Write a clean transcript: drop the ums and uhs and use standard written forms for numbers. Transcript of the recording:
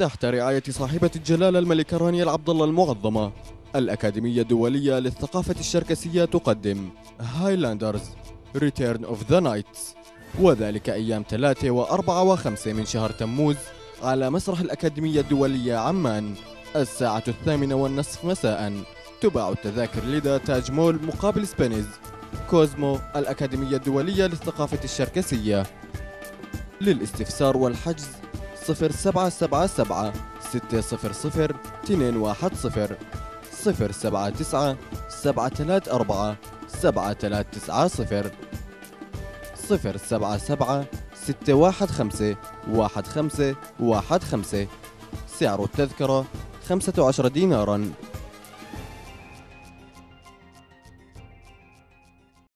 تحت رعاية صاحبة الجلالة الملكة رانيا العبد الله المعظمة. الأكاديمية الدولية للثقافة الشركسية تقدم Highlanders Return of the Knights، وذلك أيام 3 و4 و5 من شهر تموز على مسرح الأكاديمية الدولية عمان، الساعة 8:30 مساء. تباع التذاكر لدى تاج مول مقابل سبينيز، كوزمو، الأكاديمية الدولية للثقافة الشركسية. للاستفسار والحجز 0777 600 210 079 734 7390 077 615 1515. سعر التذكرة 15 ديناراً.